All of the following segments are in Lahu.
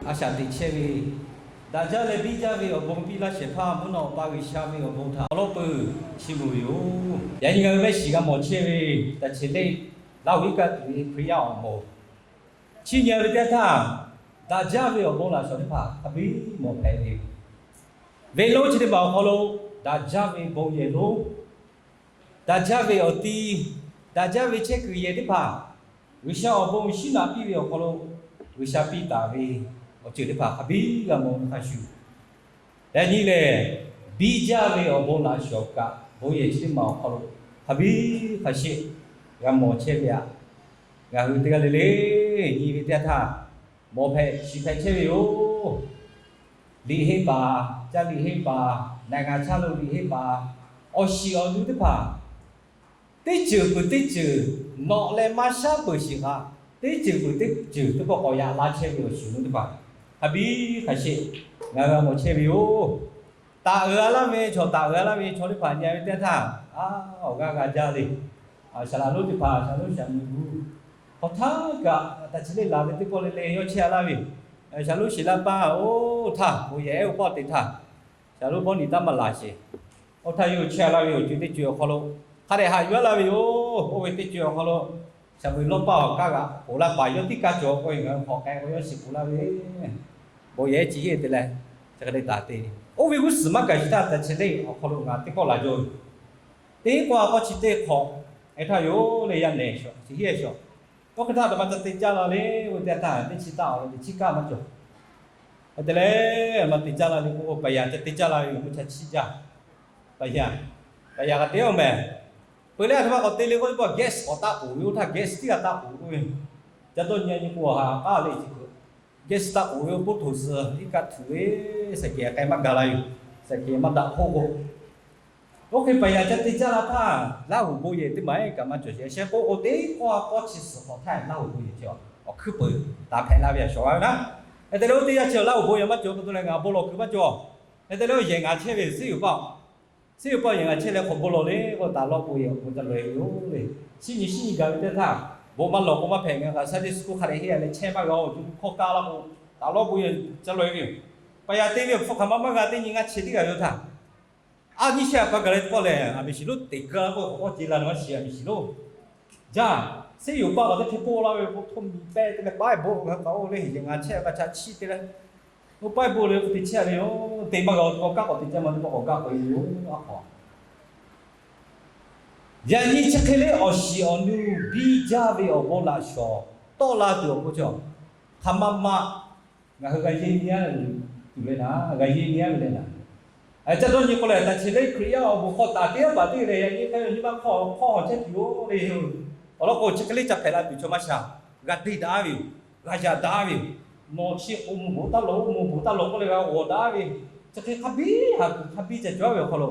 A shaꞈ teꞈ chehˇ ve, daꞈ jaˇ leh biˇ jaˇ ve awˬ bon piˇ laˇ shehˍ hpaˇ mvuhˇ naw awˬ pa G'uiˬsha ve awˬ bon htaꞈ awˬ lawˉ peuˬ chiˇ mvuh ve yoˬ. Yaꞈ nyi ngaˬ hui mehˆ shiˍ g'a mawˬ chehˇ ve taꞈ chi leˆ, Laˇ huˍ iˉ kaˆ tuˬ ve Hkriꞈ yaˇ awˬ moˍ chi nyi ve teˇ yanˇ htaˇ, daꞈ jaˇ ve awˬ bon laꞈ shawˍ teˇ hpaˍ hk'a biˇ mawˬ hpehꞈ ve yoˬ. Venˇ lonˉ chi teˇ maˬ awˬ hk'aw lo daꞈ jaˇ ve bon yehˬ lonˉ, daꞈ jaˇ ve awˬ ti, daꞈ jaˇ ve chehˇ kuiˬ yehˬ teˇ hpaˍ, G'uiˬsha awˬ bon shinˉ naꞈ piˇ ve awˬ hk'aw lo G'uiˬsha piˇ taˍ ve awˬ ceuˬ teˇ hpaˍ hk'a biˇ g'a mawˬ ve hk'a shuˍ, yaꞈ nyi lehˬ, biˇ jaˇ ve awˬ bon laꞈ shawˍ kaꞈ bon yehˬ chi teˇ maˬ awˬ hk'aw lo hk'a biˇ hk'a sheˆ g'a mawˬ chehˇ ve aꞈ. Ngaˬ hui teˇ g'aˇ le le nyi ve teˇ yanˇ htaˇ, mawˬ hpehꞈ shiˍ hpehꞈ chehˇ ve yoˬ. Liꞈ henˇ paˍ, ca liꞈ henˇ paˍ, naˍ ngaˬ chaˇ lo liꞈ henˇ paˍ, awˬ shiˍ awˬ nu teˇ hpaˍ, teˇ ceuˬ peuˬ teˇ ceuˬ nawꞈ leh maˇ shaˉ peuˬ shiˍ kaꞈ, teˇ ceuˬ peuˬ teˇ ceuˬ teˇ pawˆ k'awꞈ yaꞈ la chehˇ ve awˬ shiˍ awˬ nu teˇ hpaˍ, hk'a biˇ hk'a sheˆ ngaˬ hui g'a mawˬ chehˇ ve yoˬ. Taˍ uiˍ a laˇ ve chaw, taˍ uiˍ a laˇ ve chaw teˇ hpaˍ nyi ve teˇ yanˇ htaˇ, a, awˬ g'aˇ g'a jaˇ le. Saˍ laꞈ lonˉ teˇ hpaˍ, saˍ laꞈ lonˉ shaˍ miˍ gu hk'aw htaˇ kaꞈ, taꞈ chi leˆ laˬ ve teˇ pawˆ le le yawˇ chehˇ a laˇ ve, saˍ laꞈ lonˉ shiˍ laˇ paˇ oˇ htaˇ, bon yehˬ ehˉ oˇ pawˆ te htaˇ, saˍ laꞈ lonˉ bawˇ niꞈ taˉ maˇ laˬ sheˍ. Oˇ htaˇ yawˇ chehˇ a laˇ ve awˬ ceuˬ teˇ ceuˬ awˬ hk'aw lo hk'a dehꞈ haꞈ yuˬ a laˇ ve yoˬ. Oˇ ve teˇ ceuˬ awˬ hk'aw lo, shaˍ miˍ lawˇ paˇ awˬ kaˇ g'aꞈ poˬ laˇ paˍ yawˇ tiˉ kaˇ cawˬ k'o, ngaˬ hui hk'awꞈ k'ai k'o yawˇ shiˍ poˬ laˇ ve, bon yehˬ ehˉ chi heˆ te leh, chi hk'e te taˍ te. Oˇ ve g'uˇ suhˍ maˇ gaˬ shiˍ htaˇ, taꞈ chi leˆ awˬ hk'aw lo ngaˬ teˇ kawˆ laˬ jaw yoˬ. Teˇ kawˆ a kawˆ chi teˇ hk'awꞈ, e htaˇ yoˬ le, yaˇ nehˬ shawˍ chi heˆ shawˍ. Oˇ hk'e htaˇ, a htoꞈ ma ca te caˇ la le k'oˆ ve teˇ yanˇ htaˇ, teˇ chi taˇ awˬ le teˇ chi kaˇ maˇ cawˬ. Hk'e te leh, a ma te caˇ la le k'o, paˍ yaˍ ca te caˇ la ve yoˬ, mvuhˇ cha chiˇ jaˇ. Paˍ yaˍ, paˍ yaˍ kaꞈ te awˬ mehˍ. Peuˬ leh a htoꞈ ma k'awꞈ te le k'oˆ ve pa, gas k'awꞈ taˆ k'oˍ ve, oˇ htaˇ gas tiˉ g'a taˆ k'oˍ k'oˆ ve, ca dawˇ nyi a nyi k'o, ha k'aˉ le chi k'o, gas taˆ k'oˍ ve, oˇ poˇ htoꞈ suh iˉ kaˆ htuꞈ ve, saˍ kehˬ k'ai maˇ ga la yoˬ. Saˍ kehˬ maˇ daꞈ hk'oˆ k'o, oˇ hk'e paˍ yaˍ ca te caˇ la htaˇ, Laˇ huˍ bon yehˬ teˇ maˬ ehˉ kaꞈ maˇ cawˬ sheˍ. Shehˍ k'oˆ k'o, teˇ kawˆ a kawˆ chi suhˍ hk'awꞈ htaˇ Laˇ huˍ bon yehˬ chi awˬ hkuiˉ peuˬ taˍ hpehꞈ la ve a shawˍ g'a ve naˉ. Hk'e te leh, oˇ teˇ yanˇ chi Laˇ huˍ bon yehˬ maˇ cawˬ pa taw leh, ngaˬ bon lawˬ kuiˬ maˇ cawˬ. Hk'e te leh, yehˬ ngaˬ chehˇ ve Seˉ yoˍ paˇ, Seˉ yoˍ paˇ yehˬ ngaˬ chehˇ leh hk'awꞈ bon lawˬ le k'o, taˍ lawˇ bon yehˬ awˬ bon ca lawˬ e ve yoˬ le. Shinˉ nyi shinˉ nyi gaˬ ve teˇ htaˇ, bon maˇ lawˬ k'o maˇ hpehꞈ, ngaˬ kaꞈ Sunday school hk'a dehꞈ heˆ a leh chehˇ maˇ g'a-oˬ, co hkawˇ kaˇ laˇ k'o, taˍ lawˇ bon yehˬ ca lawˬ e ve yoˬ. Paˍ yaˍ te ve awˬ hpfuhˇ hk'aˬ ma maˇ g'a teˇ nyi ngaˇ chi teˇ g'aˇ yoˬ htaˇ, a nyi shehˆ a pa gaˬ leh teˇ pawˆ lehˬ, a miˬ shiˍ lonˉ teꞈ keu la k'o, k'awꞈ k'awꞈ ce la nawˬ a shiˍ a miˬ shiˍ lonˉ jaˇ. Seˉ yoˍ paˇ k'awꞈ teˇ hk'e poˆ laˇ ve k'o, htoˇ miˬ pehˇ te leh paiˉ bon g'a k'aꞈ oˇ le, yehˬ ngaˬ chehˇ a kaꞈ ca chiˇ te leh, oˇ paiˉ bon le k'o te chehˇ ve yoˬ. Te maˇ g'a-oˬ, teˇ pawˆ kaˉ k'awꞈ te caˇ ma, teˇ pawˆ k'awꞈ gaˆ k'oꞈ e ve yoˬ. A hk'aw, yaꞈ nyi chi hk'e le awˬ shiˍ awˬ nu biˇ jaˇ ve awˬ bon laꞈ shawˍ tawˆ la tuˬ awˬ pon cawˬ, hk'aˬ ma ma ngaˬ hui g'a yeˇ nyi a tuˬ ve naˉ, g'a yeˇ nyi a ve le naˉ. Ca dawˇ nyi k'o lehˬ, taꞈ chi leˆ Hkriꞈ yaˇ awˬ bon hk'aw taˍ teˇ g'aˇ paˍ teˇ g'aˇ lehˬ, yaꞈ nyi hk'e nyi ma hk'aw hk'aw hawˬ chehˇ tuˬ yoˬ le. Awˬ lawn k'o, chi hk'e le ca hpehꞈ la tuˬ chaw maˇ sha, g'a deˇ daꞈ ve yoˬ, g'a yaꞈ daꞈ ve yoˬ. Nawˬ chi k'o, mvuhˇ bon taˇ lawˬ, mvuhˇ bon taˇ lawˬ k'oˆ leh g'a g'awˬ daꞈ ve, chi hk'e hk'a biˇ ha kuiˬ hk'a biˇ ca cawˬ ve awˬ hk'aw lo,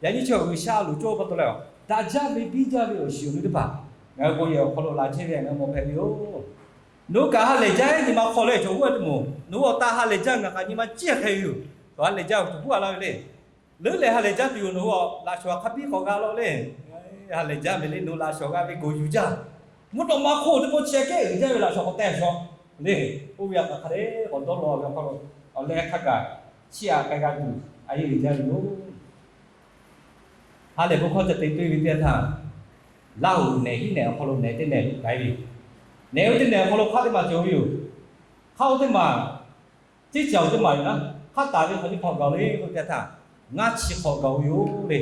yaꞈ nyi chi G'uiˬsha loˍ cawˇ pa taw leh, daꞈ jaˇ ve biˇ jaˇ ve awˬ shiˍ awˬ nu teˇ hpaˍ ngaˬ hui bon yehˬ awˬ hk'aw lo laꞈ chehˇ ve ngaˬ hui mawˬ hpehꞈ ve yoˬ. Nawˬ hui kaꞈ ha lehˬ jaˇ nyi ma hk'aw leh chaw g'uˇ a tuˬ moˍ, nawˬ hui awˬ taˇ ha lehˬ jaˇ ngaˬ kaꞈ nyi ma ciˇ hk'e ve yoˬ. Chaw ha lehˬ jaˇ ve chaw g'uˇ a laˇ ve le. Leuˉ lehˬ ha lehˬ jaˇ tuˬ yoˬ, nawˬ hui laꞈ shawˍ hk'a biˇ k'awꞈ g'a law le. Ha lehˬ jaˇ ve le, nawˬ hui laꞈ shawˍ g'a ve gawˬ yuˬ jaˇ. Mvuhˇ naw ma hk'oˆ teˇ pawˆ chi a kehˉ uiˍ jaˇ ve laꞈ shawˍ k'awꞈ teh shawˍ le. Oˇ ve a kaꞈ hk'a dehꞈ k'awꞈ dawˇ law ve awˬ hk'aw lo, awˬ leh hk'a gaˬ chiˇ aꞈ k'ai g'a tuˬ a yeˇ uiˍ jaˇ ve yoˬ. Ha lehˬ bon hkawˇ ca te piˇ ve teˇ yanˇ htaˇ, Laˇ huˍ nehˬ hiˉ nehˬ awˬ hk'aw lo nehˬ teˇ nehˬ lo k'ai ve yoˬ. Nehˬ oˇ teˇ nehˬ awˬ hk'aw lo hk'aˆ teˇ maˬ cawˬ ve yoˬ. Hk'aˆ oˇ teˇ maˬ ceˇ caˬ oˬ teˇ maˬ yoˬ naˉ, hk'aˆ taˍ ve hk'awꞈ nyi hk'awꞈ gaˬ le k'oˆ ve teˇ yanˇ htaˇ, ngaˇ chi hk'awꞈ gaˬ ve yoˬ le.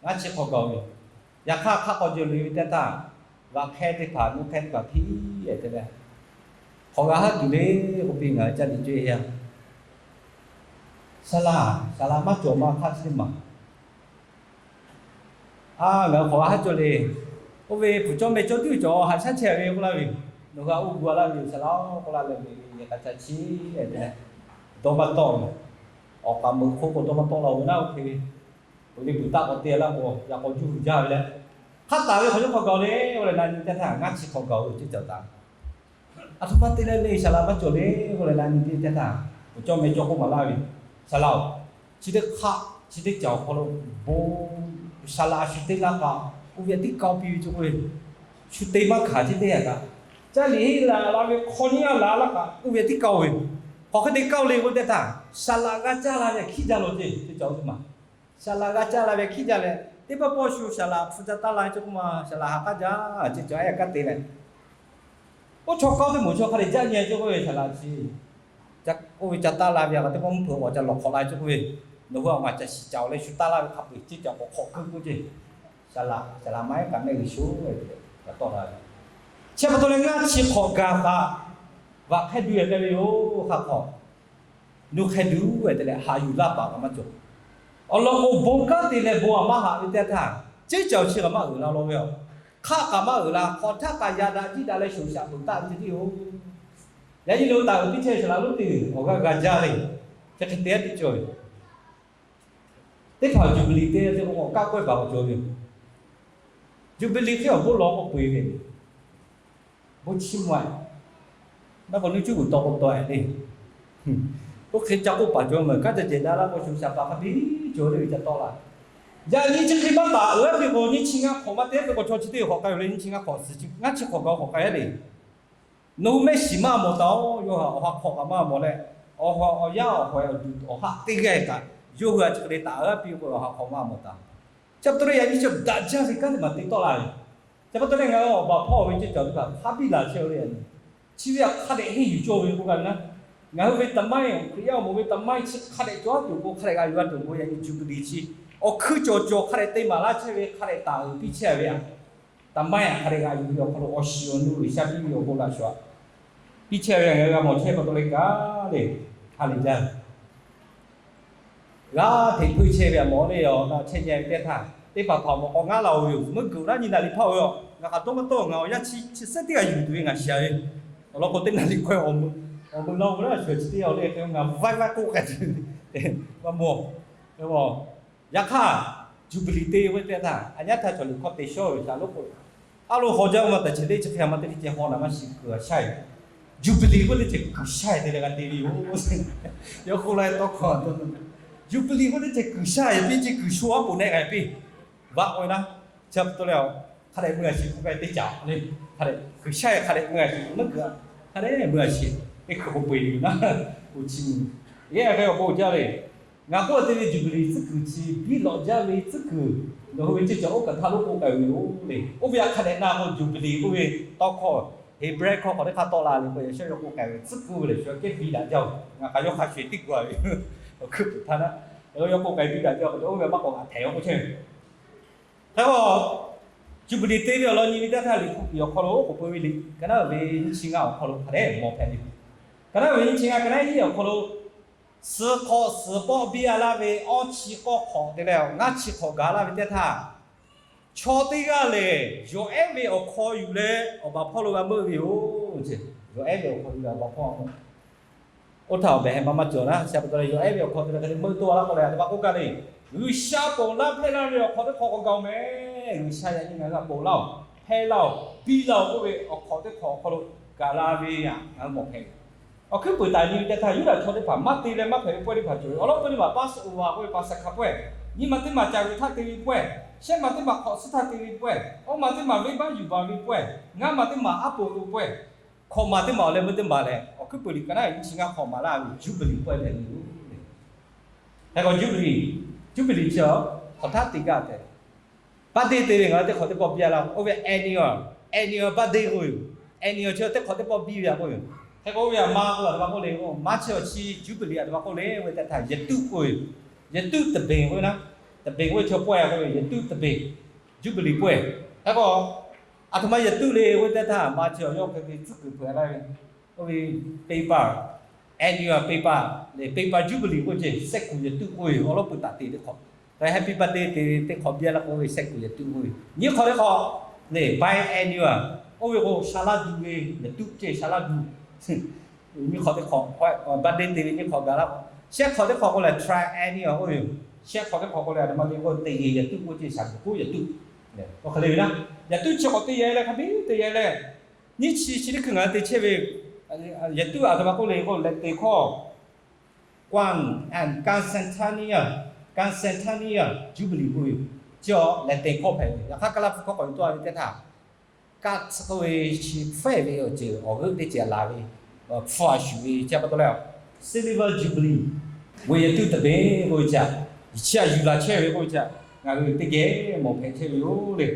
Ngaˇ chi hk'awꞈ gaˬ ve yoˬ. Yaꞈ hk'aˇ hk'aˆ k'awꞈ jaˇ le ve teˇ yanˇ htaˇ, g'aꞈ hk'ehˇ teˇ hpaˍ nuˇ hk'ehˇ teˇ hpaˍ hpiˇ-e te leh, hk'awꞈ g'a haˉ tuˬ le k'oˆ piˇ ngaˬ hui caˇ liꞈ cawˇ e yaˇ. Saˍ laꞈ, saˍ laꞈ maˇ cawˬ ma hk'aˆ chi teˇ maˬ. A, ngaˬ hui hk'awꞈ g'a haˉ cawˇ le. Oˇ ve hpu cawˇ meh cawˇ tiˉ ve cawˬ haꞈ shaˉ chehˇ ve k'oˆ laˇ ve yoˬ. Nawˬ hui a oˇ gu a laˇ ve yoˬ, saˍ laꞈ-oˬ k'oˆ laˇ leh ve, yehˬ k'a ca chiˇ-e te leh, dawˇ maˇ tawˆ ve. Awˬ k'aˍ meuꞈ hk'oˆ k'o dawˇ maˇ tawˆ la-oˬ ve naˉ, oˇ hk'e ve, oˬ le buiˬ taˆ k'awꞈ te laˇ k'o, yaꞈ k'aw juˇ hui jaˇ ve leh, hk'aˆ taˍ ve hk'awꞈ nyi hk'awꞈ gaˬ le k'oˆ leh na nyi teˇ htaˇ ngaˇ chi hk'awꞈ gaˬ ve ceˇ caˬ taˍ. A htoꞈ ma te leh le, saˍ laꞈ maˇ cawˬ le k'oˆ leh na nyi teˇ htaˇ, awˬ cawˇ meh cawˇ k'oˆ maˍ laˇ ve, saˍ laꞈ-oˬ, chi teˇ hk'aˆ chi teˇ caˬ awˬ hk'aw lo bon, saˍ laꞈ a shu te laˇ kaꞈ, oˇ ve tiˉ kaoˇ piˇ ve cawˬ k'oˆ ve, shu te maˇ hkanˍ chi teˇ htaˇ kaꞈ, caˇ liꞈ henˇ la la ve hk'aw nyi a la laˇ kaꞈ oˇ ve tiˉ kaoˇ ve yoˬ. Hk'aˬ hk'e te kaˇ le k'oˆ teˇ htaˇ, saˍ laꞈ g'a caˇ la ve hkiˉ jaˇ lo ceˇ, teˇ cawˬ ma. Saˍ laꞈ g'a caˇ la ve hkiˉ jaˇ leh, teˇ pawˆ pawˆ shu saˍ laꞈ hpu ca taˇ la ve cawˇ k'oˆ ma, saˍ laꞈ ha k'aˉ jaˇ ceˇ, cawˬ a kaˇ te leh, oˇ chaw kawˇ teˇ moˍ chaw hk'a dehꞈ jaˇ nyi cawˇ k'oˆ ve saˍ laꞈ chi. Oˇ ve ca taˇ la ve a, teˇ pawˆ mvuhˇ hpeuꞈ awˬ ca lawˬ hk'awꞈ la cawˇ k'oˆ ve, nawˬ hui a ma ca shiˍ caoˬ leh shu taˇ la ve hk'a peu-eˬ ceˇ, ca k'awꞈ hk'awꞈ keu k'oˆ ceˇ. Saˍ laꞈ, saˍ laꞈ maˇ heˆ kaꞈ mehˆ g'uiˬ sho, ca tawˆ la ve. Chi pa taw leh ngaˇ chi hk'awꞈ gaˬ kaꞈ, vaꞈ hk'ehˇ duˇ e k'ai ve yoˬ, hk'aˬ hk'awꞈ. Nuˇ hk'ehˇ duˇ e te leh haꞈ yuˬ laˇ paˍ kaꞈ maˇ cawˬ. Awˬ lawn k'o, bon kanˉ te leh bon aꞈ maˇ haꞈ ve teˇ htaˇ, ceˇ ca chi kaꞈ maˇ uiˍ la law ve yoˬ. Hk'aˆ kaꞈ maˇ uiˍ la, hk'awꞈ htaˇ kaꞈ yaꞈ daꞈ jiˆ daꞈ leh shoˍ shaꞈ peuˬ taˆ ve teˇ oˬ. Yaꞈ nyi lo taˍ uiˍ piˇ chehˇ ve saˍ laꞈ lonˉ teˇ g'uiˬ awˬ g'aˇ g'a jaˇ le. Chi hk'e te a teˇ cawˬ ve, teˇ hpaˍ jubilee te te k'o, awˬ kaˆ kawehˇ baˬ awˬ cawˬ ve yoˬ. Jubilee hk'e awˬ bon lawˬ k'o peu-eˬ ve, bon chiˇ mvuh a. Maˇ k'o nuˇ cuˉ g'uiˬ taw k'o taw e le. Oˇ hk'e ca k'oˆ paˍ cawˬ mehˬ, kanˉ ca cehˬ daꞈ la k'o, shoˍ shaꞈ paˍ hk'a biˇ cawˬ le ve ca tawˆ la. Yaꞈ nyi chi hk'e maˇ taˍ uiˍ a piˇ k'o, nyiˇ chi ngaˇ hk'awꞈ maˇ te ve k'o, chaw chi teˇ hk'awꞈ k'ai ve le, nyiˇ chi ngaˇ hk'awꞈ suhˍ chi ngaˇ chi hk'awꞈ gaˬ hk'awꞈ k'ai a le. Nawˬ hui mehˆ shiˍ maˇ mawˬ taˍ-oˬ, yawˇ hui awˬ ha hk'awꞈ kaꞈ maˇ mawˬ leh, awˬ ha awˬ yaˇ awˬ hawehꞈ awˬ duˬ awˬ haˆ teˇ g'aˇ kaꞈ, yawˇ hui a chi hk'e le taˍ uiˍ a piˇ k'o, awˬ ha hk'awꞈ maˇ mawˬ taˍ. Chi pa taw leh yaꞈ nyi chi daꞈ jaˇ ve kanˉ teˇ maˬ te tawˆ la ve. Chi pa taw leh ngaˬ hui awˬ baˬ hpawˇ ve ceˇ cawˬ teˇ hpaˍ hk'a biˇ laˬ chehˇ ve le. Chi ve hk'a dehꞈ henˇ yuˬ cawˇ ve k'oˆ gaˇ ve naˉ, ngaˬ hui ve taˍ maiˇ, Hkriꞈ yaˇ awˬ moˍ ve taˍ maiˇ chi hk'a dehꞈ cawˬ tuˬ k'o, hk'a dehꞈ g'a yuˬ g'a tuˬ k'o, yaꞈ nyi jubilee chi awˬ hkuiˇ cawˬ cawˬ hk'a dehꞈ te maˍ laˇ chehˇ ve, hk'a dehꞈ taˍ uiˍ piˇ chehˇ ve a. Taˍ maiˇ a hk'a dehꞈ g'a yuˬ ve awˬ hk'aw lo awˬ shiˍ awˬ nu G'uiˬsha piˇ ve awˬ bon laꞈ shawnˍ piˇ chehˇ ve, ngaˬ hui g'a mawˬ chehˇ pa taw leh kaꞈ le, ha lehˬ jaˇ. G'a hteꞈ hpeuˇ chehˇ ve a mawˬ le, awˬ na chehˇ nyi ve teˇ htaˇ, teˇ hpaˍ hpaˍ mawˬ k'awꞈ ngaˉ la-oˬ ve yoˬ. Meuˇ geuꞈ naˉ nyi naˍ riˍ hpaˇ-oˬ ve a, ngaˬ k'aꞈ dawˇ maˇ tawˇ, ngaˬ awˬ yaˇ chi chi sehˉ teˇ g'aˇ yuˬ tuˬ ve ngaˬ shiˍ ve. Awˬ lawn k'o, teˇ naˍ riˍ k'awehˇ awˬ meuˇ, awˬ meuˇ laˇ-oˬ ve naˉ, shuˍ chi teˇ g'aˇ le hk'e ngaˬ vaiˇ vaiˇ k'oˆ k'ai tuˬ, maˇ mawˬ. Yaꞈ hk'aˇ, jubilee te ve teˇ htaˇ, a nyaˇ htaˇ chaw liꞈ hkawˇ te shawˉ ve shaˍ lo k'o, a lo hawˬ jaˇ ma tehꞈ chi teˇ chi hk'e a ma teˇ hk'e ceh haw naˍ maˇ shiˍ kuiˬ a shaˉ e. Jubilee k'oˆ teˇ ceh kuiˬ shaˉ e te leh g'a te ve yoˬ. Yawˇ k'oˆ la tawˇ hkawˇ, jubilee k'oˆ teˇ ceh kuiˬ shaˉ e piˇ, chi kuiˬ sho aˉ poꞈ nehˆ g'a piˇ. Vaꞈ k'oˆ ve naˉ, chi pa taw leh, hk'a dehꞈ meuˇ g'a shiˍ k'oˆ ve teˇ caꞈ le. Hk'a dehꞈ kuiˬ shaˉ e hk'a dehꞈ meuˇ g'a shiˍ, meuˇ geuꞈ hk'a dehꞈ meuˇ g'a shiˍ teˇ hkui k'o peu eˬ ve naˉ, k'o chi mvuh. Yehˬ hk'e awˬ bon jaˇ ve, ngaˬ k'oˆ te ve jubilee tcuhˉ kuiˬ chi biˇ lawꞈ jaˇ ve tcuhˉ kuiˬ, nawˬ hui ve ceˇ cawˬ oˇ kaˬ htaˇ lo k'oˆ k'ai ve yoˬ le. Oˇ ve a hk'a dehꞈ na k'o jubilee k'oˆ ve tawˇ hkawˇ, Heˍbrehˇ hkawˇ hk'awꞈ teˇ hk'aˇ tawˆ la ve k'o, yaꞈ shawˉ yawˇ k'oˆ k'ai ve tcuhˉ kuiˬ ve le, shu kehˉ biˇ daꞈ jaˇ-oˬ. Ngaˬ k'aꞈ yawˇ hk'a shuˍ shuˍ teˇ g'aˇ ve awˬ hkuiˇ puiˍ htaˇ naˉ, yawˇ k'oˆ k'ai biˇ daꞈ jaˇ k'o, oˇ ve maˇ k'awꞈ ngaˬ htehꞈ yawˇ k'oˆ chehˇ ve. Hk'e k'o, jubilee te ve awˬ lawn nyi ve teˇ htaˇ, Liꞈ hpu piˍ awˬ hk'aw lo k'oˆ peuˬ ve le, ka naˉ ve nyiˇ chi ngaˇ awˬ hk'aw lo hk'a dehꞈ mawˬ hpehꞈ ve. Ka naˉ ve nyiˇ chi ngaˇ, ka naˉ hiˉ awˬ hk'aw lo, suhˍ hk'awꞈ suhˍ pawˆ biˇ a laˇ ve awˇ chi k'awˇ hk'awꞈ te leh ngaˇ chi hk'awꞈ gaˬ laˇ ve teˇ htaˇ, chaw teˇ g'aˇ lehˬ yawˬ ehˉ ve awˬ hk'aw yuˬ leh awˬ baˬ hpawˇ lo g'a meuˆ ve yoˬ. Yawˬ ehˉ ve awˬ hk'aw yuˬ leh awˬ baˬ hpawˇ a meuˆ. Oˇ htaˇ awˬ behˬ heh ma maˇ cawˬ naˉ, chi pa taw leh yawˬ ehˉ ve awˬ hk'aw te leh hk'e te meuˆ toˇ a laˇ k'oˆ leh, a htoꞈ ma k'oˆ gaˇ le. G'uiˬsha ponˬ laˇ hpehˇ laˇ ve awˬ hk'awꞈ teˇ hk'awꞈ k'awꞈ gaˬ-oˬ meh. G'uiˬsha yaꞈ nyi ngaˬ hui htaꞈ ponˬ laˇ-oˬ, hpehˇ laˇ-oˬ, biˇ laˇ-oˬ k'oˆ ve awˬ hk'awꞈ teˇ hk'awꞈ awˬ hk'aw lo gaˬ la ve htaꞈ ngaˬ hui mawˬ hpehꞈ ve. Awˬ hkuiˉ puiˍ taˍ nyi ve teˇ htaˇ, Yuˇdaꞈ chaw teˇ hpaˍ maˇ te leh maˇ hpehꞈ ve pawehˇ teˇ hpaˍ cawˬ ve. Awˬ lawn peuˇ teˇ maˬ Pasoˍvaˬ k'oˆ ve Paˍsaˍhkaˍ pawehˇ, nyi ma teˇ maˬ caˬ g'uiˬ htaˇ te ve pawehˇ, shehˆ ma teˇ maˬ hk'awꞈ suhˉ htaˇ te ve pawehˇ, awˇ ma teˇ maˬ venˇbaˆ yuˬ baˬ ve pawehˇ, ngaˇ ma teˇ maˬ aˉ poꞈ k'o pawehˇ, hkawꞈ maˬ teˇ maˬ awˬ leh meuˇ teˇ maˬ lehˬ, awˬ hkuiˉ puiˍ liꞈ ka naˉ nyiˇ chi ngaˇ hk'awꞈ maˍ laˇ ve Jubilee pawehˇ hpehꞈ ve yoˬ. Hk'e k'o Jubilee, Jubilee chi hk'awꞈ htaˇ te gaˇ tehꞈ, birthday te ve ngaˬ hui teˇ hk'awꞈ teˇ pawˆ biˇ a laˇ-oˬ. Oˇ ve annual, annual birthday k'oˆ ve yoˬ. Annual chi teˇ hk'awꞈ teˇ pawˆ biˇ ve a k'oˆ ve yoˬ. Hk'e k'o oˇ ve a ma k'o a htoꞈ ma k'oˆ le k'o, maˇ chi awˬ chi Jubilee a htoꞈ ma k'oˆ le k'oˆ ve teˇ htaˇ, yehˬ tuˆ k'oˆ ve yoˬ. Yehˬ tuˆ teˇ beˬ k'oˆ ve naˉ, teˇ beˬ k'oˆ ve chaw pawehˇ a k'oˆ ve yehˬ tuˆ teˇ beˬ, Jubilee pawehˇ. Hk'e k'o, a htoꞈ ma yehˬ tuˆ le k'oˆ ve teˇ htaˇ, maˇ chi awˬ yawˇ hk'e ve tcuhˉ kuiˬ hpeuꞈ laˇ ve, oˇ ve paper, annual paper leh paper Jubilee k'oˆ ve ceˇ, sehˆ kuiˬ yehˬ tuˆ k'oˆ ve yoˬ. Awˬ lawn peuˬ taˍ te teˇ hk'awꞈ, hk'e happy birthday te ve teˇ hk'awꞈ biˇ a laˇ k'oˆ ve sehˆ kuiˬ yehˬ tuˆ k'oˆ ve. Nyiˇ hk'awꞈ teˇ hk'awꞈ lehˬ biannual, oˇ ve k'o sha laˇ du ve yehˬ tuˆ ceˇ, sha laˇ du. Nyiˇ hk'awꞈ teˇ hk'awꞈ, birthday te ve nyiˇ hk'awꞈ gaˬ laˇ k'o, shehˆ hk'awꞈ teˇ hk'awꞈ k'o lehˬ triennial k'oˆ ve yoˬ. Shehˆ hk'awꞈ teˇ hk'awꞈ k'o lehˬ a htoꞈ ma le k'o teˇ yehˬ yehˬ tuˆ k'oˆ ceˇ, shaˍ kuiˬ k'oˆ yehˬ tuˆ. Hk'e le ve naˉ, yehˬ tuˆ chi k'awꞈ te yehˬ leh hk'a biˇ te yehˬ leh, nyiˇ chi chi teˇ hkui ngaˬ hui te chehˇ ve yehˬ tuˆ a htoꞈ ma k'oˆ le k'o, Latin hkawˇ Quan and Constantinian, Constantinian Jubilee k'oˆ ve yoˬ. Chi a Latin hkawˇ hpehꞈ ve. Yaꞈ hk'aˇ Kaˇlaˇ hpu hkawˇ k'awꞈ yuˬ tawˆ a ve teˇ htaˇ, ka tcuh k'oˆ ve chi hpfuhˇ ve awˬ ceuˬ awˬ g'euˆ teˇ ceuˬ laˬ ve, hpfuhˇ a shuˍ ve chi pa taw leh, Silver Jubilee ve yaꞈ tuˉ taˍ ve k'oˆ ve chi, chi aꞈ yuˬ laˬ chehˇ ve k'oˆ ve chi, ngaˬ hui teˇ geh mawˬ hpehꞈ chehˇ ve yoˬ le.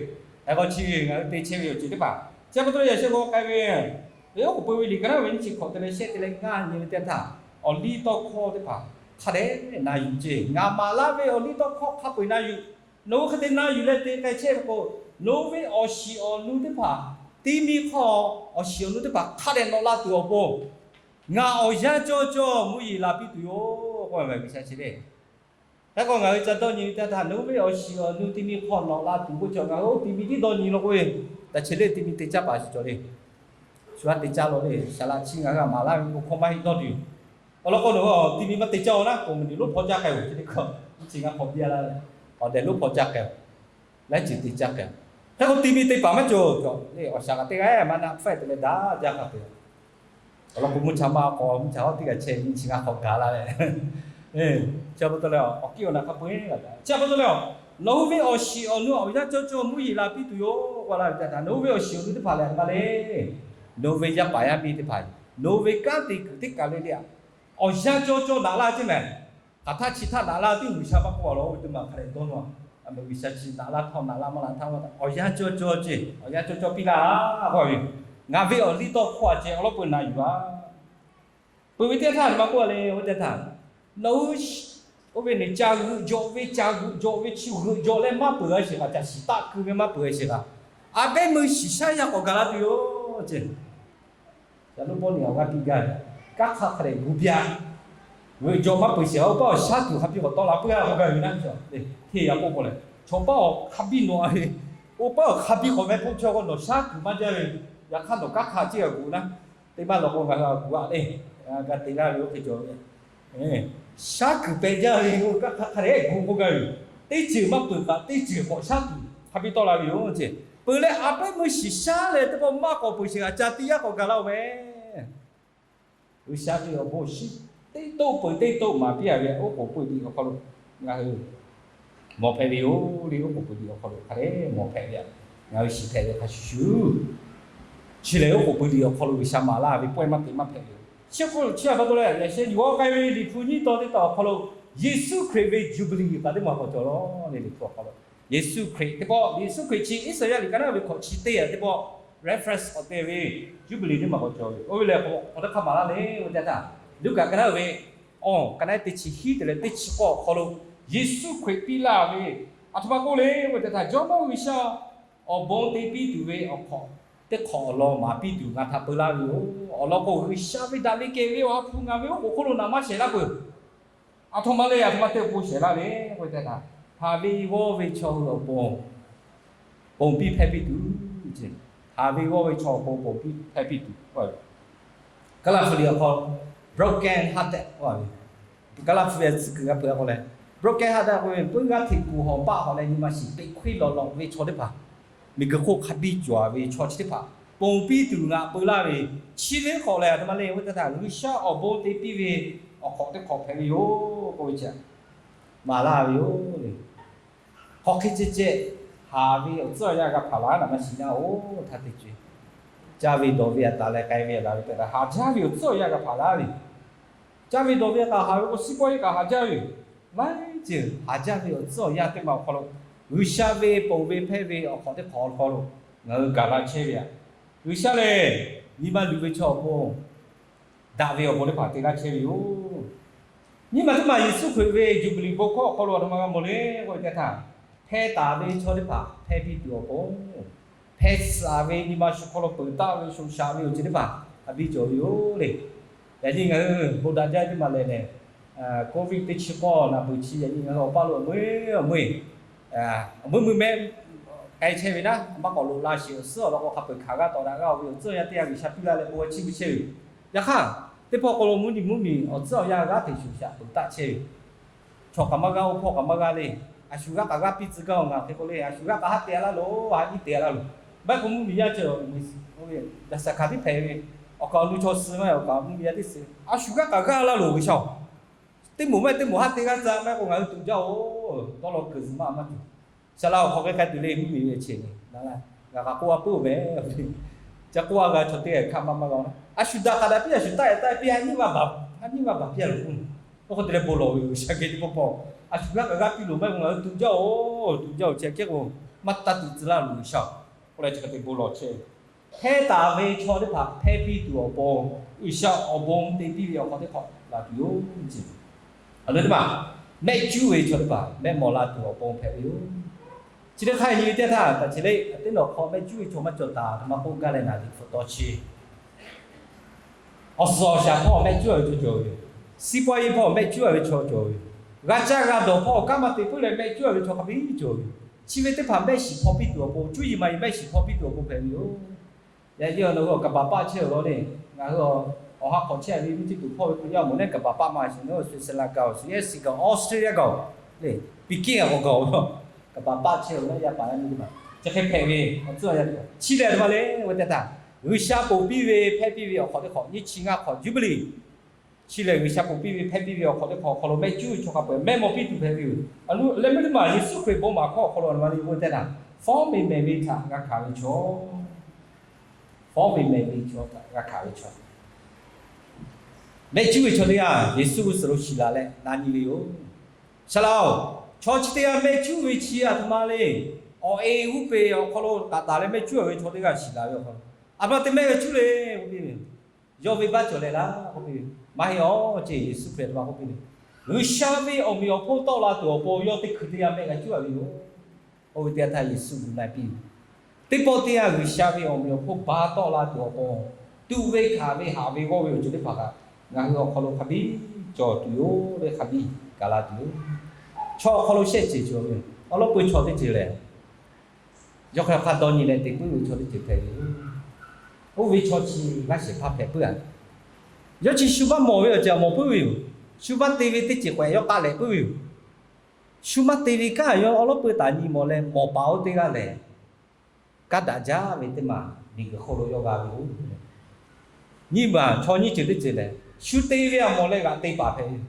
Hk'e k'o chi ngaˬ hui te chehˇ ve awˬ ceuˬ teˇ hpaˍ chi pa taw leh yaꞈ sheh g'aw k'ai ve, oˉ k'oˍ pui ve liꞈ ka naˉ ve nyiˇ chi hk'awꞈ te leh shehˆ te leh ngaˇ nyi ve teˇ htaˇ, awˬ liˇ tawˇ hkawˇ teˇ hpaˍ hk'a dehꞈ na yuˬ ceˇ. Ngaˬ maˍ laˇ ve awˬ liˇ tawˇ hkawˇ hk'a peu-eˬ na yuˬ. Nawˬ hui hk'e te na yuˬ leh te k'ai chehˇ ve k'o, nawˬ hui ve awˬ shiˍ awˬ nu teˇ hpaˍ, ti mi hk'aw awˬ shiˍ awˬ nu teˇ hpaˍ hk'a dehꞈ nawꞈ la tuˬ awˬ pon, ngaˬ awˬ yanˇ cawˇ cawˇ mvuhˇ yeˬ la piˇ tuˬ yoˬ k'oˆ ve G'uiˬsha chi le. Hk'e k'o ngaˬ hui ca dawˇ nyi ve teˇ htaˇ, nawˬ hui ve awˬ shiˍ awˬ nu ti mi hk'aw nawꞈ la tuˬ k'oˆ ve, ngaˬ hui oˇ ti mi tiˉ dawˇ nyi lo k'oˆ ve, taꞈ chi le ti mi te caˇ paˍ shiˍ cawˬ le. Shu aꞈ te caˇ lo le, saˍ laꞈ chi ngaˬ hui maˍ laˇ ve k'o hkawˇ maˇ heˆ dawˇ tuˬ yoˬ. Awˬ lawn k'o nawˬ hui ti mi maˇ te caˇ-oˬ naˉ, k'o mvuhˇ miˬ lonˉ hpaw jaˇ k'ai-oˬ, chi teˇ hkawˇ chi ngaˬ hk'awꞈ biˇ laˇ ve, awˬ dehꞈ lonˉ hpaw jaˇ k'ai-oˬ, laiˉ ceuˬ te caˇ k'ai-oˬ. Hk'e k'o ti mi te paˍ maˇ cawˬ cawˬ le, awˬ shaˍ kaꞈ teˇ g'aˇ maˇ naˆ hpfuhˆ te leh daꞈ jaˇ hk'a peu-eˬ. Awˬ lawn k'o mvuhˇ cha maˇ k'awꞈ mvuhˇ cha hawˉ teˇ g'aˇ chehˇ nyi chi ngaˬ hk'awꞈ gaˬ la leh, chi pa taw leh awˬ kiˉ awˬ na hk'a peu-eˬ la. Chi pa taw leh, nawˬ hui ve awˬ shiˍ awˬ nu awˬ yanˇ cawˇ cawˇ mvuhˇ yeˬ la piˇ tuˬ yoˬ k'oˆ laˇ ve teˇ htaˇ, nawˬ hui ve awˬ shiˍ awˬ nu teˇ hpaˍ lehˬ a htoꞈ ma le. Nawˬ hui ve yaˇ paˍ yaˇ miˇ teˇ hpaˍ, nawˬ hui ve kanˉ te kuiˬ teˇ kaˬ le le, awˬ yanˇ cawˇ cawˇ naꞈ laˇ ceˇ mehˍ. Hk'aˬ htaˇ chi htaˇ naꞈ laˇ tuˬ G'uiˬsha maˇ k'oˆ a law, oˇ ve teˇ maˬ hk'a dehꞈ dawˇ nawˇ a. G'uiˬsha chi naꞈ laˇ htawˇ naꞈ laˇ maˇ naꞈ htaˇ, awˬ yanˇ cawˇ cawˇ ceˇ, awˬ yanˇ cawˇ cawˇ piˇ laˇ k'oˆ ve, ngaˬ ve awˬ liˇ tawˇ hkawˇ a ceh awˬ lawn peu naꞈ yuˬ a. Peuˬ ve teˇ htaˇ maˇ k'oˆ a le, oˇ teˇ htaˇ, nawˬ hui oˇ ve ne ca g'euꞈ jawꞈ ve, ca g'euꞈ jawꞈ ve chi g'euꞈ jawꞈ leh maˇ peuˬ a sheˍ kaꞈ, caˬ shiˍ taˆ keu ve maˇ peuˬ a sheˍ kaꞈ, a pehˉ meuˇ shiˍ shaˉ yaˇ k'awꞈ gaˬ la tuˬ yoˬ ceˇ. Caˬ lonˉ pawˆ neꞈ awˬ g'aˇ piˇ gaˇ ve, kanˉ hk'aˇ hk'a dehꞈ gu piˇ a. G'euꞈ jawꞈ maˇ peuˬ sheˍ, oˇ paˆ awˬ shaˉ tuˬ hk'a piˇ k'awꞈ tawˆ la puiˉ a k'oˆ gaˇ ve naˉ, hteˇ yaꞈ k'oˆ k'o lehˬ, chaw paˆ awˬ hk'a biˇ nawꞈ a ve, oˇ paˆ awˬ hk'a biˇ k'awꞈ meh k'oˆ chawˇ k'o nawˬ shaˉ tuˬ maˇ jaˇ ve, yaꞈ hk'aˇ nawˬ kanˉ hk'aˇ ceˇ g'a gu naˉ, teˇ maˇ lawˬ k'o ngaˬ hui a gu a le, g'a te laˇ ve oˇ hk'e cawˬ ve shaˉ kuiˬ peh jaˇ ve, oˇ kanˉ hk'aˇ hk'a dehꞈ gu k'oˆ gaˇ ve, teˇ ceuˬ maˇ peuˬ kaꞈ teˇ ceuˬ k'awꞈ shaˉ tuˬ hk'a biˇ tawˆ la ve yoˬ ceˇ. Peuˬ leh a pehˉ meuˇ shiˍ shaˉ leh teˇ pawˆ maˇ k'awꞈ peuˬ sheˍ kaꞈ, ca tiˇ yaˇ k'awꞈ gaˬ la-oˬ meh. G'uiˬsha ve awˬ bon shiˉ teˇ toˆ peuˬ teˇ toˆ maˍ piˇ a ve, oˉ k'oˍ pui liꞈ awˬ hk'aw lo ngaˬ hui mawˬ hpehꞈ ve yoˬ le. Oˉ k'oˍ pui liꞈ awˬ hk'aw lo hk'a dehꞈ mawˬ hpehꞈ ve, ngaˬ hui shiˍ hpehꞈ ve hk'a shuˍ shuˍ, chi lehˬ oˉ k'oˍ pui liꞈ awˬ hk'aw lo G'uiˬsha maˍ laˇ ve pawehˇ maˇ te maˇ hpehꞈ ve yoˬ. Chi hk'oˆ chi a pa taw leh yaꞈ sheh yuˬ a k'ai ve Liꞈ hpu nyiˇ tawn teˇ tawn awˬ hk'aw lo, Yeˍsuˆ Hkriꞈ ve Jubilee kaꞈ teˇ maˬ k'awꞈ cawˬ law le. Liꞈ hpu awˬ hk'aw lo Yeˍsuˆ Hkriꞈ teˇ pawˆ, Yeˍsuˆ Hkriꞈ chi Iˉsaˍyaˆ liꞈ ka naˉ ve hkawꞈ chi teˇ a teˇ pawˆ reference awˬ te ve Jubilee teˇ maˬ k'awꞈ cawˬ ve. Oˇ ve lehˬ k'awꞈ teˇ hk'aˇ maˍ laˇ le, oˇ ve teˇ htaˇ Luˉkaꞈ ka naˉ ve awˬ ka naˉ teˇ chi hiˉ te leh teˇ chi k'awˇ awˬ hk'aw lo, Yeˍsuˆ Hkriꞈ piˇ laˇ ve, a htoꞈ ma k'oˆ le k'oˆ ve teˇ htaˇ, Jawˇmawˇ G'uiˬsha awˬ bon te piˇ tuˬ ve awˬ hk'awꞈ teˇ hk'awꞈ awˬ lawn maˍ piˇ tuˬ ngaˬ htaꞈ peu laˇ ve yoˬ. Awˬ lawn k'o, G'uiˬsha ve daꞈ ve kehˬ ve awˬ ha hpu ngaˬ ve oˉ k'oˍ hk'oˆ lo naꞈ maˇ shehˍ laˇ peuˬ. A htoꞈ ma le, a htoꞈ ma te awˬ pon shehˍ laˇ le k'oˆ ve teˇ htaˇ, haˍ ve g'awˇ ve chaw hui awˬ pon ponˬ piˇ hpehˇ piˇ tuˬ ceˇ. Haˍ ve g'awˇ ve chaw awˬ pon ponˬ piˇ hpehˇ piˇ tuˬ. Kaˉlaˇ hpu liꞈ awˬ hk'aw broken hearted k'oˆ ve, Kaˉlaˇ hpu ve tcuh kuiˬ g'a hpeuꞈ k'o leh, broken hearted k'oˆ ve puiˉ g'aˇ hteꞈ kuˬ hawˬ baˆ hawˬ leh nyi ma shiˍ peꞈ hkuiˇ lawꞈ lawꞈ ve chaw teˇ hpaˍ, miˬguiˬ hk'oˆ hk'a biˇ cawˬ ve chaw chi teˇ hpaˍ ponˬ piˇ tuˬ ngaˬ peu laˇ ve, chi ve hk'awꞈ lehˬ a htoꞈ ma le k'oˆ ve teˇ htaˇ, G'uiˬsha awˬ bon te piˇ ve awˬ hk'awꞈ teˇ hk'awꞈ hpehꞈ ve yoˬ k'oˆ ve chi maˍ laˇ ve yoˬ le. Hk'aw hk'e ceh ceh, haˍ ve awˬ tcuhˉ awˬ yanˇ g'a hpaˍ laˇ naˍ ma shiˍ naˇ oˬ htaˇ teˇ ceuˬ, caˇ ve dawˬ ve a taˍ leh k'ai ve a daꞈ ve tehꞈ haˍ jaˇ ve awˬ tcuhˉ awˬ yanˇ g'a hpaˍ laˇ ve, caˇ ve dawˬ ve a taˍ haˍ ve k'o, siˉ pawˆ iˉ kaꞈ haˍ jaˇ ve yoˬ. Laiˉ ceuˬ haˍ jaˇ ve awˬ tcuhˉ awˬ yanˇ teˇ maˬ awˬ hk'aw lo, G'uiˬsha ve ponˬ ve hpehˇ ve awˬ hk'awꞈ teˇ hk'awꞈ awˬ hk'aw lo ngaˬ hui gaˬ la chehˇ ve yoˬ. G'uiˬsha lehˬ nyi ma luˬ ve chaw awˬ pon daꞈ ve awˬ bon teˇ hpaˍ te laˇ chehˇ ve yoˬ. Nyi ma teˇ maˬ Yeˍsuˆ Hkriꞈ ve Jubilee bon hkawˇ awˬ hk'aw lo a htoꞈ ma g'a mawˬ le k'oˆ ve teˇ htaˇ, hpeh taˍ ve chaw teˇ hpaˍ hpehˇ piˇ tuˬ awˬ pon, hpeh tsuhꞈ ve nyi ma shu hk'aw lo peuˬ taˆ ve shoꞈ shaꞈ ve awˬ ceuˬ teˇ hpaˍ a biˇ cawˬ ve yoˬ le. Yaꞈ nyi ngaˬ hui bon daꞈ jaˇ teˇ maˬ lehˬ lehˬ, Covid teˇ chi k'awˇ naˍ beuˬ chi yaꞈ nyi ngaˬ hui awˬ paˇ lo awˬ meuˇ awˬ meuˇ awˬ meuˇ meuˇ mehˆ k'ai chehˇ ve naˉ, maˇ k'awꞈ loꞈ la sheˍ. Awˬ suhˉ awˬ lawn k'o hk'a peu-eˬ hkanˍ g'aˇ tawˍ daꞈ g'aˇ ve awˬ tcuhˉ awˬ yanˇ teˇ yanˇ G'uiˬsha piˇ laˇ leh bon g'a chiˇ mvuh chehˇ ve. Yaꞈ hk'aˇ, teˇ pawˆ k'aw lo mvuhˇ nyi mvuhˇ miˬ awˬ tcuhˉ awˬ yanˇ g'aˇ hteꞈ shuˍ shaꞈ peuˬ taˆ chehˇ ve. Chaw k'aˬ maˇ g'aˇ, oˇ hpawˇ k'aˬ maˇ g'aˇ le. A shu g'aˇ k'aˬ g'aˇ piˇ tcuh gaˇ-oˬ, ngaˬ hk'e k'o le, a shu g'aˇ k'aˬ haˉ te-a laˇ loˬ, haˉ iˉ te-a laˇ loˬ. Maˇ heˆ k'o mvuhˇ miˬ yaˇ ceuˬ daꞈ shaˍ hkanˍ tiˉ hpehꞈ ve, awˬ kaˍ awˬ nu chaw suh maˇ heˆ, awˬ kaˍ mvuhˇ miˬ yaˇ tiˉ suh, a shu g'aˇ k'aˬ g'aˇ laˇ loˬ G'uiˬsha-oˬ. Teˇ moˍ maˇ heˆ teˇ moˍ haˉ te g'aˇ tcuh, maˇ heˆ k'o ngaˬ hui tuꞈ jaˇ-oˬ, dawˇ law kuiˬ zuhˬ maˇ maˇ tuˬ. Saˍ laꞈ awˬ hk'aw k'ai k'ai tuˬ le, mvuhˇ miˬ ve chehˇ le. Ngaˬ kaꞈ k'oˆ a puiˉ-oˬ meh. Ca k'oˆ a g'a chaw teˇ g'aˇ hk'aˇ maˇ maˇ g'a. A shu daꞈ k'aꞈ daꞈ piˇ, a shu taˆ e taˆ e piˇ, a nyi ma baˬ a nyi ma baˬ piˇ a loˬ k'o, oˇ hk'e te leh bon lawˬ ve G'uiˬsha geh teˇ pawˆ pawˆ, a shu g'aˇ kaꞈ g'aˇ piˇ loˬ maˇ heˆ k'o, ngaˬ hui tuꞈ jaˇ-oˬ, tuꞈ jaˇ-oˬ, chi hk'e k'o, maˇ taˇ tuꞈ tcuh laˇ loˬ G'uiˬsha-oˬ. K'oˆ leh chi hk'e te bon lawˬ chehˇ ve, hpehˇ taˍ ve chaw teˇ hpaˍ hpehˇ piˇ tuˬ awˬ pon, G'uiˬsha awˬ bon te piˇ ve awˬ hk'aw teˇ hk'awꞈ laˬ tuˬ yoˬ. Aˬ, teˇ maˬ mehˆ cuˉ ve chaw teˇ hpaˍ mehˆ mawˬ la tuˬ awˬ pon hpehꞈ ve yoˬ. Chi teˇ hk'aˇ nyi ve teˇ htaˇ, taꞈ chi lehˬ a teˇ nawˬ hk'aw mehˆ cuˉ ve chaw maˇ cawˬ taˍ, a htoꞈ ma k'oˆ gaˇ leh naˍ liꞈ hpu tawˇ chi, awˬ suhˍ awˬ shaˍ hpawˇ mehˆ cuˉ a ve chaw cawˬ ve yoˬ. စီးပွားရေး hpawˇ mehˆ cuˉ a ve chaw cawˬ ve yoˬ. G'a caˇ g'a dawˬ hpawˇ kanˉ maˇ te puiˉ leh mehˆ cuˉ a ve chaw hk'a biˇ cawˬ ve yoˬ. Chi ve teˇ hpaˍ mehˆ shiˍ hpaw piˇ tuˬ awˬ pon, cuˇ yiˍ maˍ yiˍ mehˆ shiˍ hpaw piˇ tuˬ awˬ pon hpehꞈ ve yoˬ. Yaꞈ nyi nawˬ hui awˬ kaˍ baˬ paˆ chehˇ-oˬ law le. Ngaˬ hui awˬ ha hk'awꞈ chehˇ ve mvuhˇ tiˇ tuˬ hpawˇ ve Hkriꞈ yaˇ awˬ moˍ lehˬ kaˍ baˬ paˆ maˇ shiˍ, Switzerland gaˬ-oˬ, U S gaˬ-oˬ, Australia gaˬ-oˬ le, Peking a k'awꞈ gaˬ-oˬ, kaˍ baˬ paˆ chehˇ-oˬ law, yaˇ paˍ yaˇ miˇ teˇ hpaˍ chi hk'e hpehꞈ ve. Awˬ tcuhˉ a yaˇ chi lehˬ a htoꞈ ma le, oˇ ve teˇ htaˇ G'uiˬsha ponˬ piˇ ve hpehˇ piˇ ve awˬ hk'awꞈ teˇ hk'awꞈ nyiˇ chi ngaˇ hk'awꞈ Juˇbiˍliˆ chi lehˬ, G'uiˬsha ponˬ piˇ ve hpehˇ piˇ ve awˬ hk'awꞈ teˇ hk'awꞈ awˬ hk'aw lo mehˆ cuˉ ve chaw hk'a peu-eˬ mehˆ mawˬ piˇ tuˬ hpehꞈ ve yoˬ. Leh meuˇ teˇ maˬ Yeˍsuˆ Hkriꞈ bon maˍ hkawˇ awˬ hk'aw lo a ma le, oˇ ve teˇ htaˇ fawˉ ve mehˬ ve htaꞈ g'a hkanˍ ve chaw, fawˉ ve mehˬ ve chaw htaꞈ g'a hkanˍ ve chaw, mehˆ cuˉ ve chaw teˇ g'aˇ Yeˍsuˆ g'uˇ suhˍ lo shiˍ laˬ leh na nyi ve yoˬ. Saˍ laꞈ-oˬ, chaw chi teˇ g'aˇ mehˆ cuˉ ve chi a htoꞈ ma le. Awˬ e g'uˇ peˬ awˬ hk'aw lo taˍ taˍ leh mehˆ cuˉ ve chaw teˇ g'aˇ shiˍ laˬ ve awˬ hk'aw lo, a htoꞈ ma te mehˆ g'uˇ cuˉ le k'oˆ piˇ ve, yawˇ venˇbaˆ cawˬ leh laˇ k'oˆ piˇ ve, maˇ heˆ awˬ ceˬ, Yeˍsuˆ Hkriꞈ a htoꞈ ma k'oˆ piˇ ve, G'uiˬsha ve awˬ meꞈ awˬ hponˇ tawˆ la tuˬ awˬ pon yawˇ teˇ hkui teˇ g'aˇ mehˆ g'a cuˉ a ve yoˬ. Oˇ ve teˇ g'aˇ htaˇ Yeˍsuˆ gu na piˇ ve, teˇ pawˆ teˇ g'aˇ G'uiˬsha ve awˬ meꞈ awˬ hponˇ ba tawˆ la tuˬ awˬ pon, tuꞈ ve hkanˍ ve haꞈ ve g'awˇ ve awˬ ceuˬ teˇ hpaˍ kaꞈ ngaˬ hui awˬ hk'aw lo hk'a biˇ cawˬ tuˬ yoˬ le, hk'a biˇ gaˬ la tuˬ yoˬ. Chaw awˬ hk'aw lo shehˆ ceuˬ cawˬ ve, awˬ lawn peu chaw teˇ ceuˬ lehˬ, yawˇ hk'aˇ hk'a dawˇ nyi leh te puiˉ ve chaw teˇ ceuˬ hpehꞈ ve. Oˇ ve chaw chi g'aˇ shehˍ hpaˇ hpehꞈ puiˉ a. Yawˇ chi shu maˇ mawˬ ve awˬ ceuˬ mawˬ puiˉ ve yoˬ. Shu maˇ te ve teˇ ceuˬ k'awehꞈ yawˇ k'aˇ lehꞈ puiˉ ve yoˬ. Shu maˇ te ve kanˉ yawˇ awˬ lawn peu taˍ nyi mawˬ leh mawˬ paˍ oˇ teˇ g'aˇ lehˬ, kaˇ daꞈ jaˇ ve teˇ maˬ miˬguiˬ hk'oˆ lo yawˇ g'a ve yoˬ. Nyiˇ maˬ chaw nyiˇ ceuˬ teˇ ceuˬ lehˬ, shu te ve a mawˬ leh g'aꞈ te paˍ hpehꞈ ve yoˬ.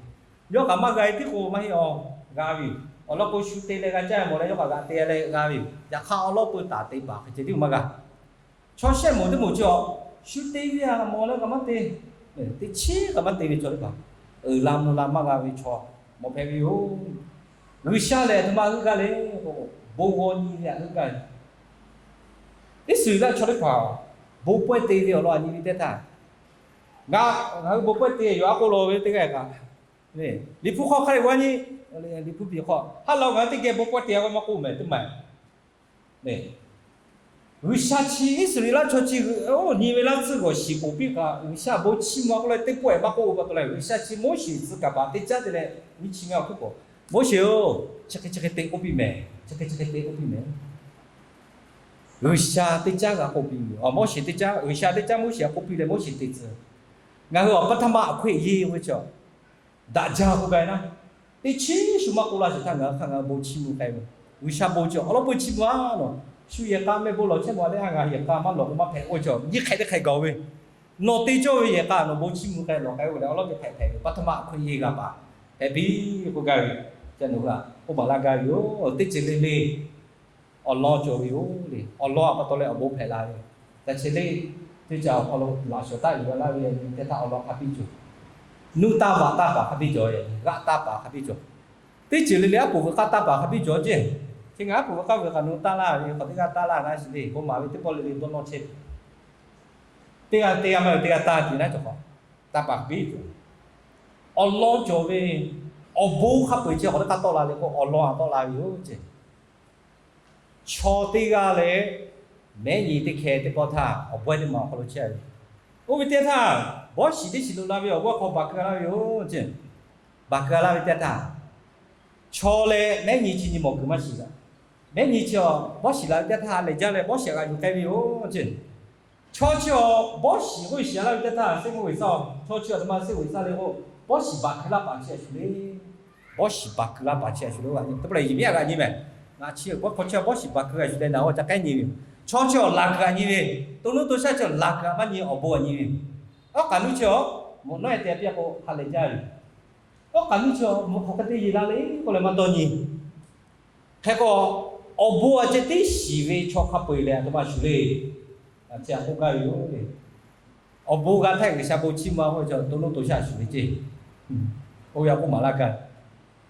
Yawˇ kaꞈ maˇ g'a e tiˉ k'o maˇ heˆ awˬ, g'a ve yoˬ. Awˬ lawn k'o shu te leh g'a caˇ mawˬ leh yawˇ kaꞈ g'aꞈ te leh g'a ve yoˬ. Yaꞈ hk'aˇ awˬ lawn peu taˍ te paˍ hk'e ceh tiˉ maˇ g'a. Chaw shehˆ moˍ teˇ moˍ chi a, shu te ve a mawˬ leh kaꞈ maˇ te, teˇ chiˉ kaꞈ maˇ te ve chaw teˇ hpaˍ, uiˍ la mvuh la maˇ g'a ve chaw mawˬ hpehꞈ ve yoˬ. G'uiˬsha lehˬ a htoꞈ ma heuˆ gaˇ le k'o, bon g'aw nyi ve htaꞈ heuˆ gaˇ ve. Iˉsaˍreˍlaˆ chaw teˇ hpaˍ bon pawehˇ te ve awˬ lawn a nyi ve teˇ htaˇ, ngaˬ, ngaˬ hui bon pawehˇ te yoˬ a k'oˆ law ve teˇ g'aˇ kaꞈ, Liꞈ hpu hk'aw hk'a dehꞈ g'a nyi. Liꞈ hpu piˍ hk'aw ha law ngaˬ hui teˇ geh bon pawehˇ te a k'o maˇ k'oˆ mehˍ teˇ maˬ. G'uiˬsha chi Iˉsaˍreˍlaˆ chaw chi nyi ve laˇ tsuhˇ g'awˬ shiˍ ponˬ piˇ kaꞈ, G'uiˬsha bon chiˇ mvuh a k'oˆ leh teˇ pawehˇ maˇ k'oˆ ve pa taw leh, G'uiˬsha chi Moˉseˍ tcuh kaˍ paˍ teˇ caˉ te leh nyiˇ chi ngaˇ awˬ hk'oˆ k'o, Moˉseˍ-oˬ, chi hk'e chi hk'e te k'oˆ piˇ mehˍ, chi hk'e chi hk'e te k'oˆ piˇ mehˍ. G'uiˬsha teˇ caˉ g'a k'oˆ piˇ ve, Moˉseˍ teˇ caˉ, G'uiˬsha teˇ caˉ Moˉseˍ htaꞈ k'oˆ piˇ leh Moˉseˍ te tcuh. Ngaˬ hui awˬ pa htaˇ ma a hk'oˆ e yeˇ ve chaw daꞈ jaˇ k'oˆ gaˇ ve naˉ, teˇ chiˉ shu maˇ k'oˆ laˇ sheˍ htaˇ ngaˬ hui hk'aˇ ngaˬ hui bon chiˇ mvuh k'ai ve. G'uiˬsha bon chi awˬ lawn peu chiˇ mvuh a nawˬ, shu yehˬ k'a mehˆ bon lawˬ chehˇ mawˬ leh a ngaˬ yehˬ k'a maˇ lawˬ k'o maˇ hpehꞈ k'oˆ ve chaw nyiˇ hk'ehꞈ teˇ hk'ehꞈ gaˬ ve. Nawˬ te cawˇ ve yehˬ k'a nawˬ bon chiˇ mvuh k'ai lawˬ k'ai-o leh awˬ lawn teˇ hk'ehꞈ hpehꞈ ve pa htaˇ ma a hk'oˆ e yeˇ g'a paˍ hpehꞈ piˇ k'oˆ gaˇ ve. Ca nawˬ hui a k'oˆ baˬ laˇ gaˇ ve yoˬ. Teˇ ceuˬ le le awˬ lawn cawˬ ve yoˬ le. Awˬ lawn a pa taw leh awˬ bon hpehꞈ la ve. Ca chi le, teˇ ca awˬ hk'aw lo laꞈ shawˍ taˆ yuˬ g'a laˇ ve teˇ htaˇ awˬ lawn hk'a biˇ cawˬ. Nuˇ taˇ vaꞈ taˇ paˍ hk'a biˇ cawˬ, g'aˆ taˇ paˍ hk'a biˇ cawˬ. Teˇ ceuˬ le le aˉ poꞈ veuꞈ k'aˇ taˇ paˍ hk'a biˇ cawˬ ceˇ. Chi ngaˬ aˉ poꞈ veuꞈ k'aˇ veuꞈ kaꞈ nawˬ taˇ laˇ ve hk'awꞈ teˇ g'aˇ taˇ laˇ naˉ shiˍ le, bon maˍ ve teˇ pawˆ le le dawˇ nawˇ chehˇ. Teˇ g'aˇ teˇ g'aˇ maˇ ve teˇ g'aˇ taˇ tiꞈ naˉ cawˬ hk'awꞈ, taˇ paˍ hk'a biˇ cawˬ. Awˬ lawn cawˬ ve, awˬ bon hk'a peu-eˬ chi hk'awꞈ teˇ k'aˇ tawˆ la le k'o awˬ lawn a tawˆ la ve yoˬ ceˇ. Chaw teˇ g'aˇ leh mehˉ nyi teˇ hkeh teˇ pawˆ htaˇ awˬ bawehˇ teˇ maˬ awˬ hk'aw lo chehˇ ve. Oˇ ve teˇ htaˇ, bawˇ shiˍ teˇ shiˍ lo la ve awˬ bawehˇ hk'aw baˬ keu laˇ ve yoˬ ceˇ. Baˬ keu laˇ ve teˇ htaˇ, chaw leh mehˉ nyi chi nyi mawˬ kuiˬ maˇ shiˍ laˇ. Mehˉ nyi chi a, bawˇ shiˍ la ve teˇ htaˇ ha lehˬ jaˇ leh bawˇ shiˍ g'a yuˬ k'ai ve yoˬ ceˇ. Chaw chi a, bawˇ shiˍ k'oˆ shiˍ laˇ ve teˇ htaˇ, seˉ meuˇ g'uiˬ shaˉ, chaw chi a htoꞈ ma seˉ g'uiˬ shaˉ le k'o, bawˇ shiˍ baˬ keu laˇ paˍ chi a shuˍ le. Bawˇ shiˍ baˬ keu laˇ paˍ chi a shuˍ le. Teˇ pawˆ lehˬ yehˬ miˉ a g'a nyi mehˍ. Ngaˬ chi bawˇ hk'aw chi a bawˇ shiˍ baˬ keu g'a shuˍ leh naˬ a ca k'ehˉ nyi ve. Chaw chi a laˬ kuiˬ a nyi ve, to nuˇ to shaˉ chi a laˬ kuiˬ a maˇ nyi, awˬ bon a nyi ve. Awˉ k'aꞈ nuˇ chi a, mvuhꞈ nawˉ e te a piˇ a k'o ha lehˬ jaˇ ve. Awˉ k'aꞈ nuˇ chi a, mvuhꞈ hk'aw hk'e te yeˬ la le k'oˆ leh maˇ dawˇ nyi. Hk'e k'o, awˬ bon a ceh tiˉ shiˍ ve chaw hk'a peu-eˬ lehˬ a htoꞈ ma shuˍ le. Chi a k'oˆ gaˇ ve yoˬ le. Awˬ bon g'a htaˇ G'uiˬsha bon chiˇ mvuh-a k'oˆ ve, to nuˇ to shaˆ shuˍ ve ceˇ. Oˇ ve a k'oˆ maˍ laˇ gaˇ.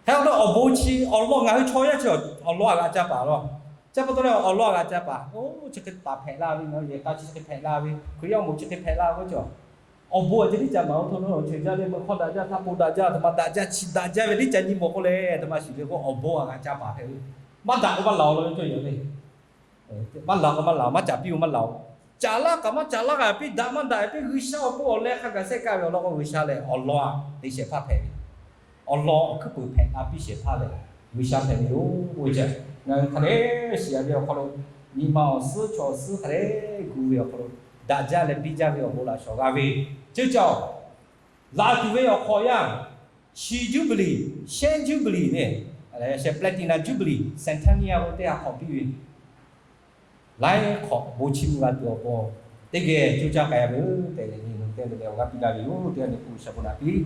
Hk'e k'o, awˬ bon chi awˬ lawn ngaˬ hui chaw yaˇ chi awˬ lawn a g'a caˇ paˍ law. Chi pa taw leh awˬ lawn a g'a caˇ paˍ, oˇ chi hk'e taˍ hpehꞈ la ve, ngaˬ hui yehˬ k'a chi chi hk'e hpehꞈ la ve, Hkriꞈ yaˇ awˬ moˍ chi hk'e hpehꞈ la ve cawˬ. Awˬ bon a ceh tiˉ ca maˍ-oˬ. Hto naˇ chi jaˇ leh meuˇ hk'awˇ daꞈ jaˇ, htaˇ po daꞈ jaˇ, aˬ htoꞈ ma daꞈ jaˇ, chi daꞈ jaˇ ve tiˉ ca nyi mawˬ k'oˆ leh, aˬ htoꞈ ma shiˍ ve k'o, awˬ bon a g'a caˇ paˍ hpehꞈ ve. Maˇ daꞈ k'o maˇ laˬ-oˬ law ve cawˇ yaꞈ ve. Maˇ laˬ k'o maˇ laˬ-oˬ, maˇ caˍ piˇ-oˬ maˇ laˬ-oˬ. Caˍ laˇ kaꞈ maˇ caˍ laˇ kaꞈ piˇ, daꞈ maˇ daꞈ piˇ, G'uiˬsha awˬ pon awˬ leh hk'a gaˬ sehˉ kaˇ ve awˬ lawn k'o, G'uiˬsha lehˬ awˬ lawn a te shehˍ hpaˇ hpehꞈ ve, awˬ lawn awˬ hkuiˉ puiˍ hpehꞈ la piˇ shehˍ hpaˇ lehˬ, G'uiˬsha hpehꞈ ve yoˬ. Oˇ ve ceh, ngaˬ hui hk'a dehꞈ shiˍ-a ve awˬ hk'aw lo, nyi ma awˬ suhˉ chaw awˬ suhˉ hk'a dehꞈ gu ve awˬ hk'aw lo, daꞈ jaˇ leh biˇ jaˇ ve awˬ bon laꞈ shawˍ g'a ve, ceuˇ caˇ-oˬ. Laꞈ tuˬ ve awˬ hk'awꞈ yaˇ, chi jubilee, shehˆ jubilee ve, shehˆ platinum jubilee, centennial k'o teˇ ha hk'awꞈ piˇ ve, laiˉ hk'awꞈ bon chiˇ mvuh g'a tuˬ awˬ pon, teˇ geh coˇ caˇ k'ai-a veuˬ tehꞈ leh, nyi ma teˇ geh leh awˬ g'aˇ piˇ laˇ ve yoˬ. Teˇ g'aˇ leh k'o G'uiˬsha bon naꞈ piˇ.